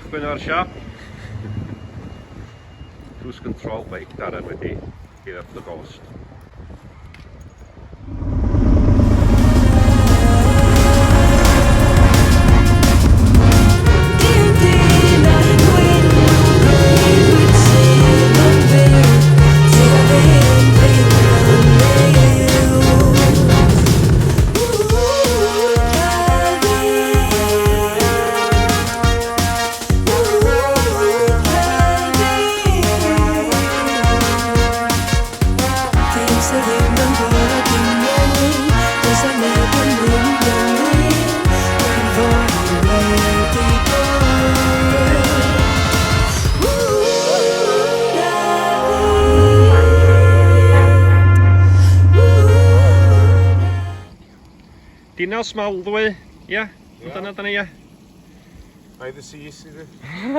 cychwyn o'r siop. Cruise control bike Darren wedi give up the ghost. Dinas Mawddwy, ia? Ia. Dyna dyna ia. By the sea sydd.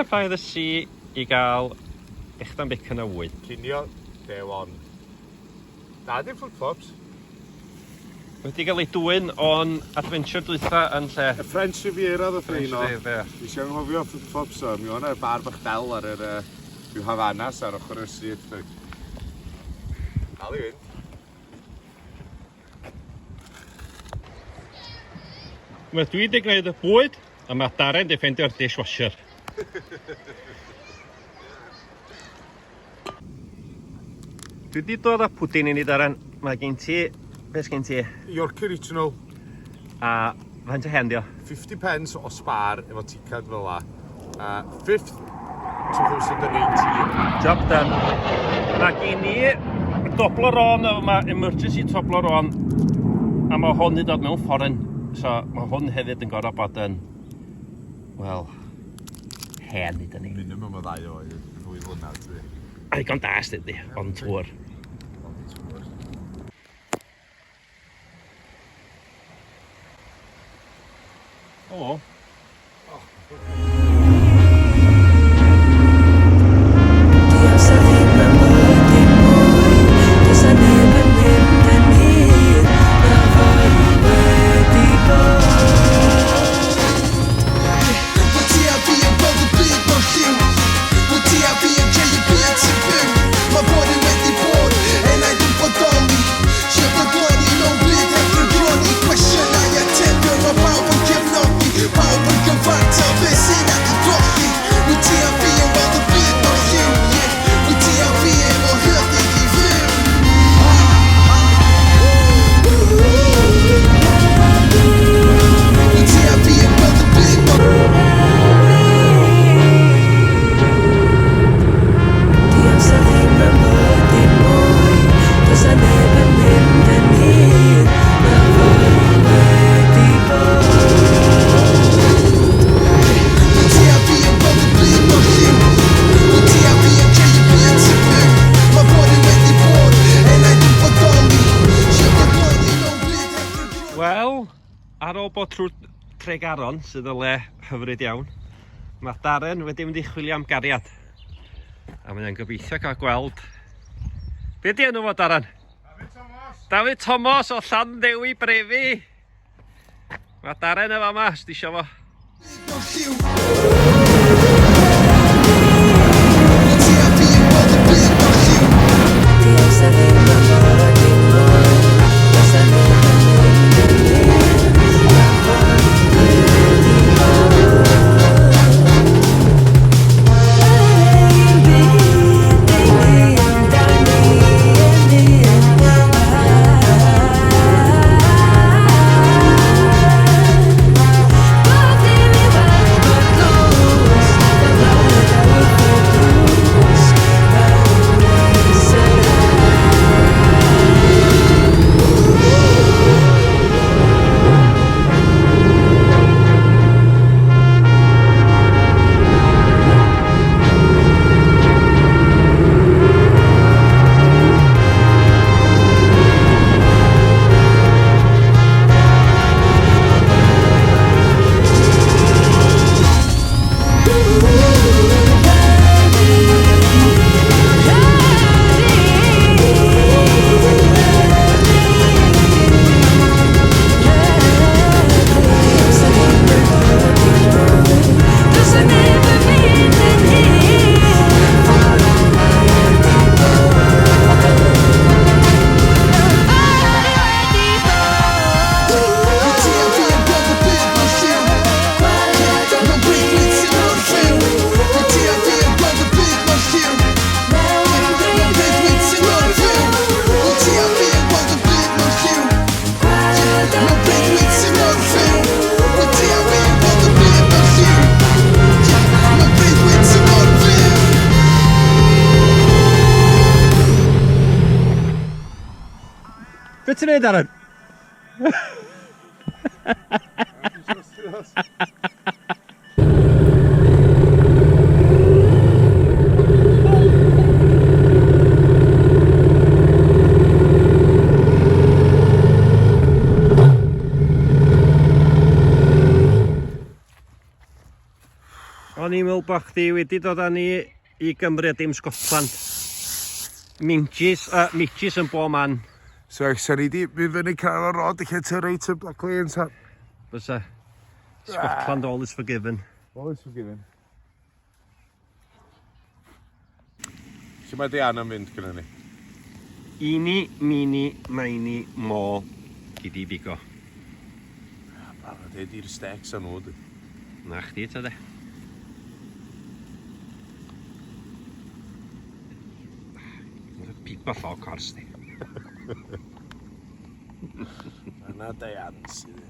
By the sea i gael echdan bacon a wy. Cinio, day one. Na, dim flip-flops. Wedi cael ei dwyn o'n adventure dwytha yn lle? Y French Riviera ddoth French rhein o. Riviera. Nes i anghofio flip-flops o, mi o'na bar bach del ar yr uh, rhyw Havanas ar ochr y stryd. Dal i fynd. Mae dwi wedi gwneud y bwyd a mae Darren wedi ffeindio'r dishwasher. Dwi wedi dod â pwdin i ni Darren. Mae gen ti... Beth gen ti? Yorkie Regional. A faint o hen dio? 50 pence o Spar efo ticad fel la. 5th 2018. Job done. Mae gen i Toblerone yma, emergency Toblerone. A mae hwn i dod mewn foreign. So mae hwn hefyd yn gorfod bod yn, wel, hen i ni. Minimum o ddau oed, ddwy flynedd dwi. A ddigon da sydd di, on tour. On tour. O. Wel, ar ôl bod trwy Tregaron, sydd yn le hyfryd iawn, mae Darren wedi mynd i chwilio am gariad. A mae o'n gobeithio cael gweld... Be di enw fo, Darren? David Thomas! David Thomas o Llanddewi Brefi! Mae Darren efo yma, os di isio fo. Beth ti'n neud, Aaron? O'n i'n meddwl bod chdi wedi dod â ni i Gymru a dim Scotland. Minges, midges yn bob man. So, so ni di mynd fyny Caernarfon Road, lle ty reit y Black Lions. Fysa. Scotland all is forgiven. All is forgiven. Lle mae Diana yn mynd gyda ni? Ini, mini, maini, mo, gidi bigo. Barod e di'r stecs a nhw, dwi. Na chdi ta de. Pipa llog cors di. Yna Diane sydd.